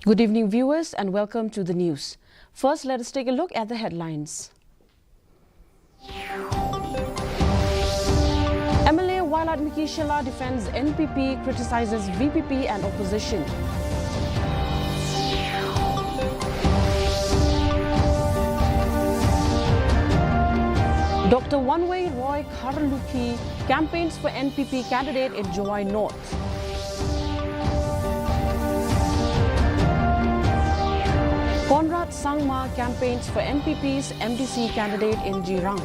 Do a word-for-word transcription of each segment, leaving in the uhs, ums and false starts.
Good evening, viewers, and welcome to the news. First, let us take a look at the headlines. M L A Wailadmiki Shylla defends N P P, criticizes V P P and opposition. Doctor Wanway Roy Kharlukhi campaigns for N P P candidate in Jowai North. Conrad Sangma campaigns for N P P's M D C candidate in Jirang.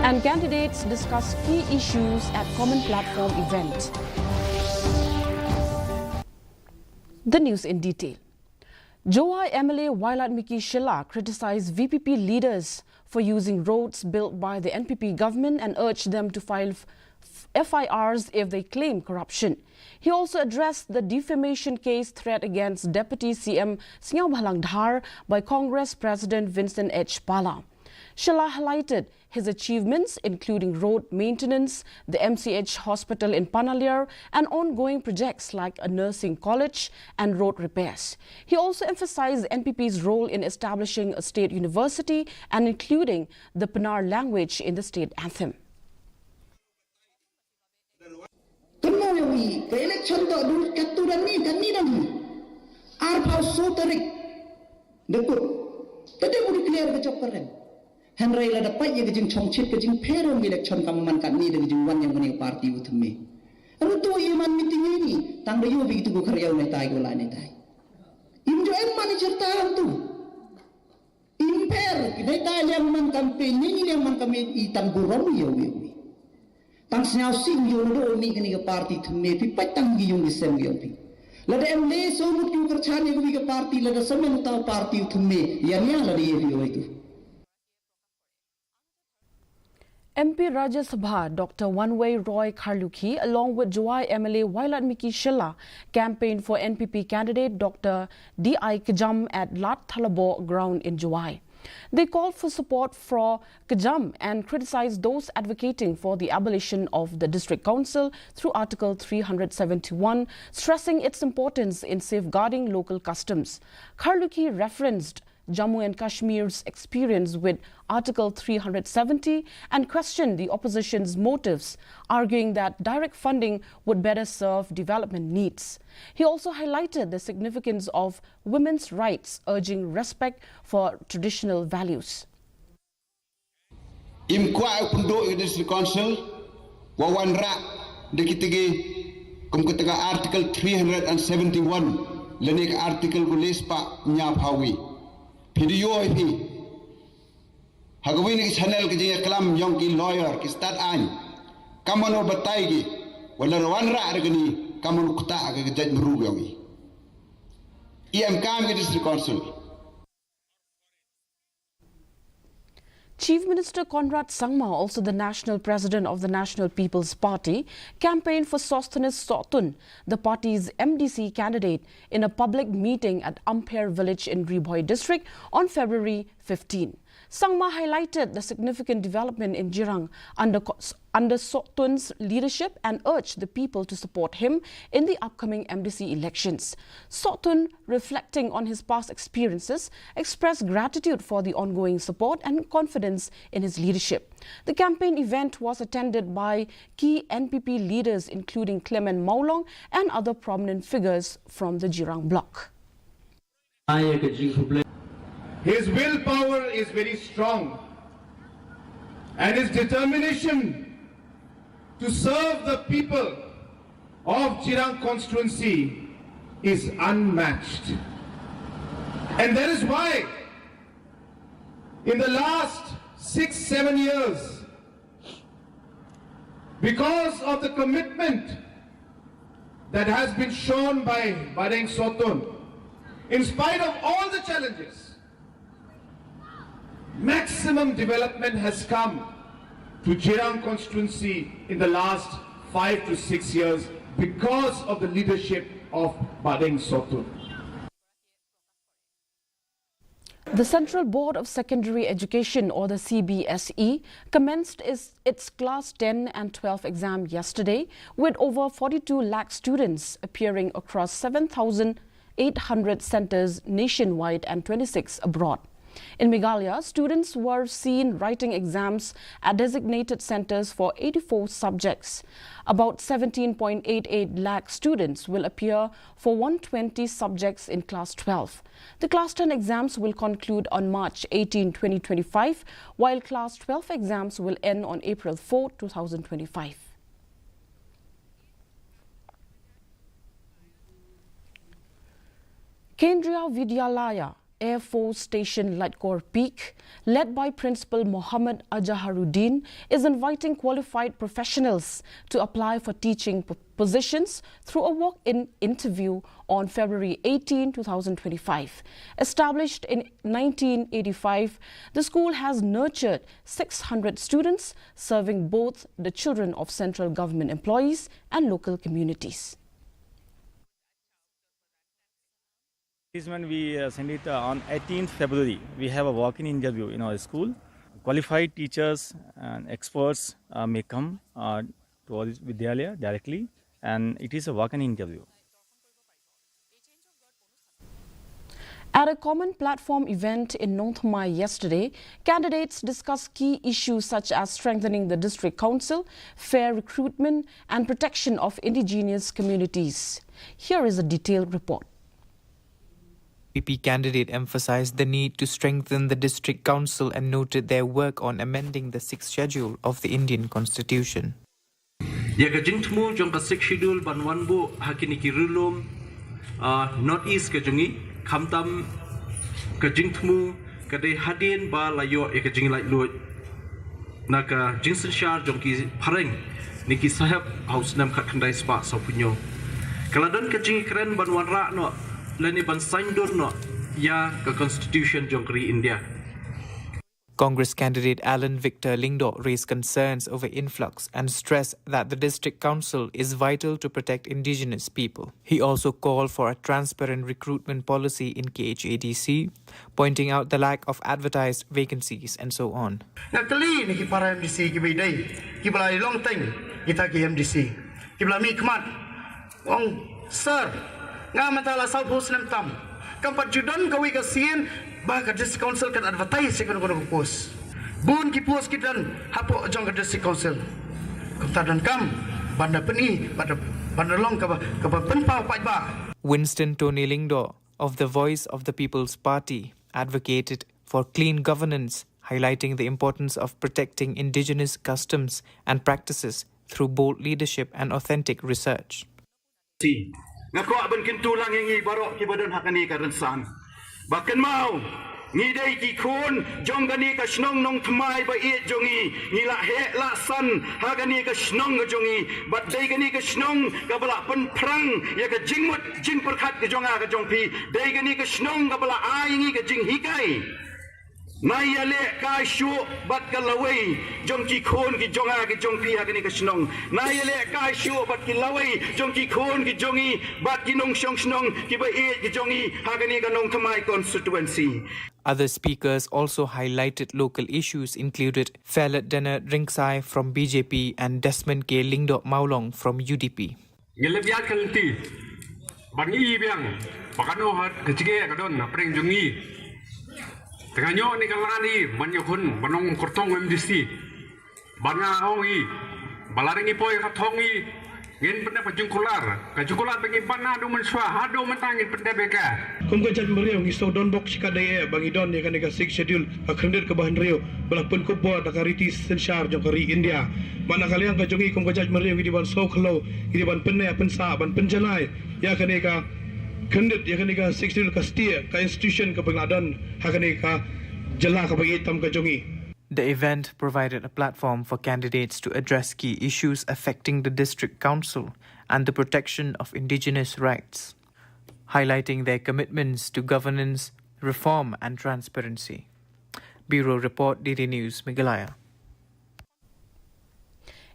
And candidates discuss key issues at Common Platform event. The news in detail. Jowai M L A Wailadmiki Shylla criticized V P P leaders for using roads built by the N P P government and urged them to file f- F I Rs if they claim corruption. He also addressed the defamation case threat against Deputy C M Sniawbhalang Dhar by Congress President Vincent H Pala. Shylla highlighted his achievements, including road maintenance, the M C H hospital in Panaliar, and ongoing projects like a nursing college and road repairs. He also emphasized N P P's role in establishing a state university and including the Pnar language in the state anthem. Kynmaw ïa wi, ka election to dun katto da ni, da ni da ni. Arphew saw tarik. Da kut. Te dei u declare ka jop ka rem. Hynrei lada peit ïa ka jingchongchit ka jingpher ïa ka election kam man katni da ka jingwan ïa kane ka party u thymme. Ruh to ïa man meeting ïa ni, tang da ïoh beit tu ko khar ïa u netai ko la netai. Im jo em man i cherta tu. Im pher, ki dei tai liang man campaign, ni ni liang man campaign i tang burom ïa u ïa u. Tang sniaw sing ïa u na do ni kani ka party thymme phi pait tang ki yung ki sem ïa u phi. Lada em le so mut ki u kyrchan ïa u ka party lada semen uta u party u thymme ïa nia lada ïa u ïa u. M P Rajya Sabha Doctor Wanway Roy Kharlukhi, along with Jowai M L A Wailadmiki Shylla, campaigned for N P P candidate Doctor D I Kjam at Ladthadlaboh ground in Jowai. They called for support for Kjam and criticized those advocating for the abolition of the District Council through Article three hundred seventy-one, stressing its importance in safeguarding local customs. Kharlukhi referenced Jammu and Kashmir's experience with Article three hundred seventy and questioned the opposition's motives, arguing that direct funding would better serve development needs. He also highlighted the significance of women's rights, urging respect for traditional values. Im kwah u pynduh ïa ka District Council, wa wanrah da kita ki, kum kata ka Article three hundred and seventy-one, lane ka Article ka lespah ñiaw phawi. Phi da ïoh ïa phi. Ha kawei na ki channel ka jingïaklam yong ki lawyer, ki stad aiñ. Kamon u batai ki, wa lada wanrah da kani, kamon u ktah ka ka jaitbynriew yong i. I em kam ka District Council. Chief Minister Conrad Sangma, also the national president of the National People's Party, campaigned for Sosthenes Sohtun, the party's M D C candidate, in a public meeting at Ampher village in Ri Bhoi district on February fifteen. Sangma highlighted the significant development in Jirang under co- under Sohtun's leadership and urged the people to support him in the upcoming M D C elections. Sohtun, reflecting on his past experiences, expressed gratitude for the ongoing support and confidence in his leadership. The campaign event was attended by key N P P leaders, including Clement Mawlong and other prominent figures from the Jirang bloc. His willpower is very strong, and his determination to serve the people of Jirang constituency is unmatched. And that is why, in the last six, seven years, because of the commitment that has been shown by Bah Deng Sohtun, in spite of all the challenges, maximum development has come to Jirang constituency in the last five to six years because of the leadership of Bah Deng Sohtun. The Central Board of Secondary Education, or the C B S E, commenced its, its Class ten and twelve exam yesterday, with over forty-two lakh students appearing across seven thousand eight hundred centres nationwide and twenty-six abroad. In Meghalaya, students were seen writing exams at designated centres for eighty-four subjects. About seventeen point eight eight lakh students will appear for one twenty subjects in Class twelve. The Class ten exams will conclude on March eighteen, twenty twenty-five, while Class twelve exams will end on April fourth, two thousand twenty-five. Kendriya Vidyalaya Air Force Station Laitkor Peak, led by Principal Mohammad Azharuddin, is inviting qualified professionals to apply for teaching p- positions through a walk-in interview on February eighteen, two thousand twenty-five. Established in nineteen eighty-five, the school has nurtured six hundred students, serving both the children of central government employees and local communities. Advertisement, we uh, send it uh, on eighteenth February. We have a walk-in interview in our school. Qualified teachers and experts uh, may come uh, to our Vidyalaya directly, and it is a walk-in interview. At a common platform event in Nongthymmai yesterday, candidates discussed key issues such as strengthening the district council, fair recruitment, and protection of indigenous communities. Here is a detailed report. P P candidate emphasized the need to strengthen the district council and noted their work on amending the sixth schedule of the Indian Constitution. Ïa ka jingthmu jong ka Sixth Schedule ban wan buh ha kine ki ri lum, ah, North East ka jong ngi, khamtam ka jingthmu ka dei hadien ba la ïoh ïa ka jinglaitluid na ka jingsynshar jong ki phareng ne ki sahep ha u snem khatkhyndai spah sawphew hynñiew. Ka la don ka jingkren ban wanrah noh lane ban saiñdur noh ïa ka Constitution jong ka ri India. Congress candidate Alan Victor Lyngdoh raised concerns over influx and stressed that the district council is vital to protect indigenous people. He also called for a transparent recruitment policy in K H A D C, pointing out the lack of advertised vacancies and so on. Nga kylli na ki para M D C kiba ïadei, kiba la ïalong teng kita ki M D C, kiba la mihkhmat. Ong, sir, nga mynta la sawphew snem tam. Kam pat ju don kawei ka sien ba ka district council kan advertise ïa kano kano ka post. Bun ki post ki don hapoh jong ka district council. Kumta donkam ban da pyni, ban da, ban da long kaba, kaba pynpaw paidbah. Winston Tony Lyngdoh of the Voice of the People's Party advocated for clean governance, highlighting the importance of protecting indigenous customs and practices through bold leadership and authentic research. Nga kwah ban kyntu lang ïa ngi baroh kiba don ha kane ka rynsan ba kynmaw, ngi dei ki khun jong kane ka shnong Nongthymmai ba ïeit jong ngi. Ngi la heh la san ha kane ka shnong ka jong ngi, bad dei kane ka shnong kaba la pynphrang ïa ka jingmut jingpyrkhat ka jong nga ka jong phi. Dei kane ka shnong kaba la ai ïa ngi ka jinghikai. Nai ïaleh kai shuh bad ka lawei jong ki khun ki jong nga ki jong phi ha kane ka shnong. Nai ïaleh kai shuh bad ki lawei jong ki khun ki jong ngi bad ki nongshong shnong kiba ïeit ki jong ngi ha kane ka Nongthymmai constituency. Other speakers also highlighted local issues included Fairlad Dena Ringsai from B J P and Desmond K Lyngdoh Mawlong from U D P. Ngi leh ïa ka lynti ban ngi i biang ba kano ha ka jingeh ka don ha pyrshah jong ngi. Te nga ñiuh ne ka lani ban ïa khun ban ong kyrtong M D C ban nga ong i ba la ring i poi ka thong i ngin pyndep ka jingkular, ka jingkular ba ngi ban haduh mynshuwa haduh mynta ngin pyndep ïa ka. Kum ka jaitbynriew ngi sngewdon bok shikatdei eh ba ngi don ïa kane ka Sixth Schedule, ka khyrnit kaba hynriew ba la pynkup bor da ka riti synshar jong ka ri India. Bad na ka liang ka jong ngi kum ka jaitbynriew ngi dei ban sngewkhyllew, ngi dei ban pynneh pynsah, ban pynjanai ïa kane ka khyrnit, ïa kane ka Sixth Schedule, ka stieh, ka institution kaba ngi la don ha kane ka jylla kaba ïeit tam ka jong ngi. The event provided a platform for candidates to address key issues affecting the district council and the protection of indigenous rights, highlighting their commitments to governance, reform and transparency. Bureau Report, D D News, Meghalaya.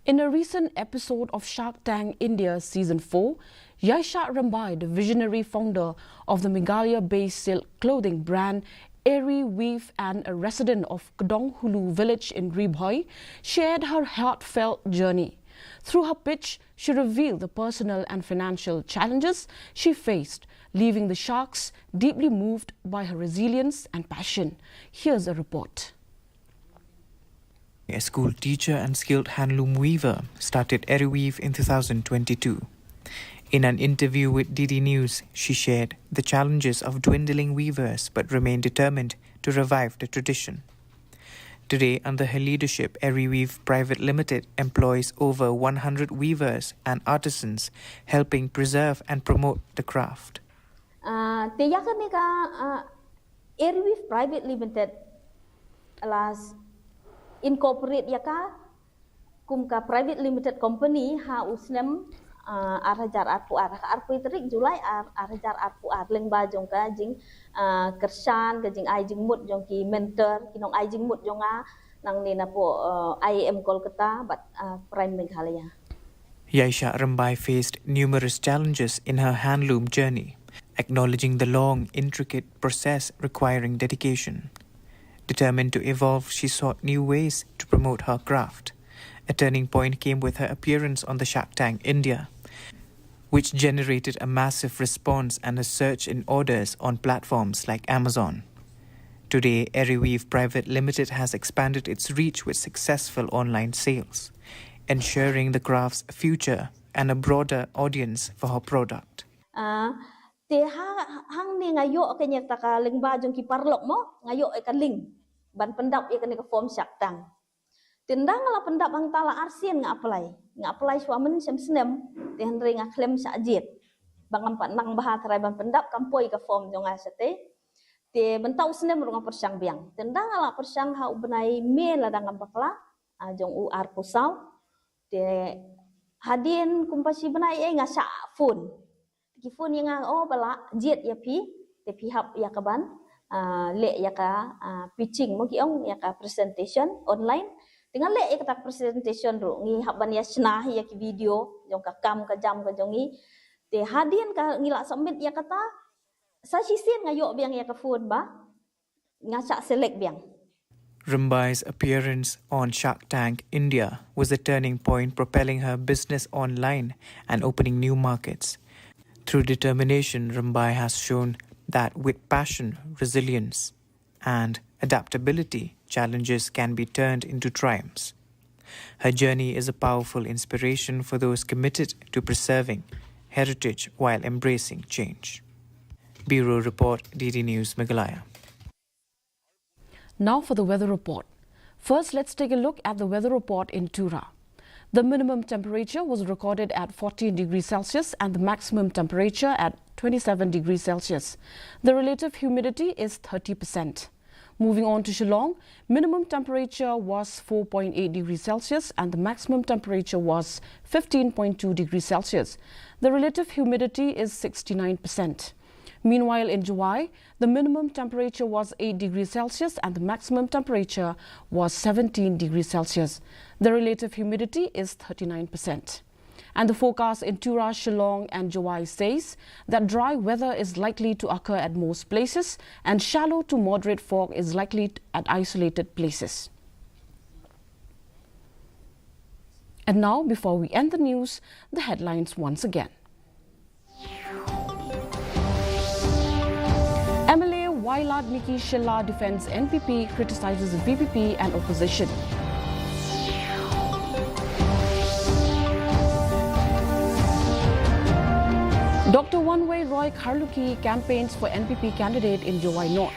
In a recent episode of Shark Tank India Season four, Yaishah Rymbai, the visionary founder of the Meghalaya-based silk clothing brand Eri Weave, and a resident of Kdonghulu village in Ri Bhoi, shared her heartfelt journey. Through her pitch, she revealed the personal and financial challenges she faced, leaving the Sharks deeply moved by her resilience and passion. Here's a report. A school teacher and skilled handloom weaver, started Eri Weave in two thousand twenty-two. In an interview with D D News, she shared the challenges of dwindling weavers but remained determined to revive the tradition. Today, under her leadership, Eri Weave Private Limited employs over one hundred weavers and artisans, helping preserve and promote the craft. Ah, te ïa kane ka, ah, Eri Weave Private Limited la incorporate ïa ka kum ka private limited company ha u snem, ah, ar hajar arphew ar, ha ka arphew tarik Julai ar, ar hajar arphew ar, lyngba jong ka jing, ah, kyrshan, ka jingai jingmut jong ki mentor, ki nongai jingmut jong nga, nangne napoh, ah, I I M Kolkata bad, ah, Prime Meghalaya. Yaisha Rymbai faced numerous challenges in her handloom journey, acknowledging the long, intricate process requiring dedication. Determined to evolve, she sought new ways to promote her craft. A turning point came with her appearance on the Shark Tank India, which generated a massive response and a surge in orders on platforms like Amazon. Today, Eri Weave Private Limited has expanded its reach with successful online sales, ensuring the craft's future and a broader audience for her product. Ah, te ha, hangne nga ïoh kane kata ka lyngba jong ki paralok mo, nga ïoh ïa ka link ban pyndap ïa kane ka form Shark Tank. Te ynda nga la pyndap hangta la arsien nga apply. Nga apply shuwa mynshem snem, te hynrei nga khlem shah jied. Ba ngam pat nang bha tharai ban pyndap kam poi ka form jong nga shatei. Te mynta u snem ruh nga pyrshang biang. Te ynda nga la pyrshang ha u bnai May lada ngam bakla, ah, jong u arphew saw. Te hadien kumba shi bnai ei nga shah phone. Ki phone ïa nga, oh, ba la jied ïa phi, te phi hap ïa ka ban, ah, leh ïa ka, ah, pitching mo ki ong, ïa ka presentation online. Te nga leh ïa kata ka presentation ruh, ngi hap ban ïa shna hi ïa ki video jong ka kam ka jam ka jong ngi. Te hadien ka ngi la submit ïa kata, sa shisien nga ïoh biang ïa ka phone ba nga shah select biang. Rymbai's appearance on Shark Tank India was a turning point, propelling her business online and opening new markets. Through determination, Rymbai has shown that with passion, resilience, and adaptability, challenges can be turned into triumphs. Her journey is a powerful inspiration for those committed to preserving heritage while embracing change. Bureau Report, D D News Meghalaya. Now for the weather report. First, let's take a look at the weather report in Tura. The minimum temperature was recorded at fourteen degrees Celsius and the maximum temperature at twenty-seven degrees Celsius. The relative humidity is thirty percent. Moving on to Shillong, minimum temperature was four point eight degrees Celsius and the maximum temperature was fifteen point two degrees Celsius. The relative humidity is sixty-nine percent. Meanwhile, in Jowai, the minimum temperature was eight degrees Celsius and the maximum temperature was seventeen degrees Celsius. The relative humidity is thirty-nine percent. And the forecast in Tura, Shillong, and Jowai says that dry weather is likely to occur at most places and shallow to moderate fog is likely at isolated places. And now, before we end the news, the headlines once again. M L A Wailadmiki Shylla defends N P P, criticizes V P P and opposition. Doctor Wanwei Roy Kharlukhi campaigns for N P P candidate in Jowai North.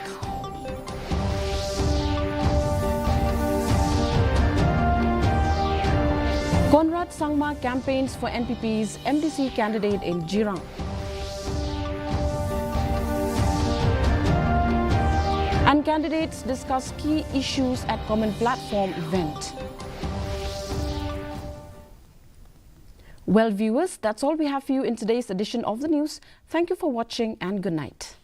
Conrad Sangma campaigns for N P P's M D C candidate in Jirang. And candidates discuss key issues at Common Platform event. Well, viewers, that's all we have for you in today's edition of the news. Thank you for watching and good night.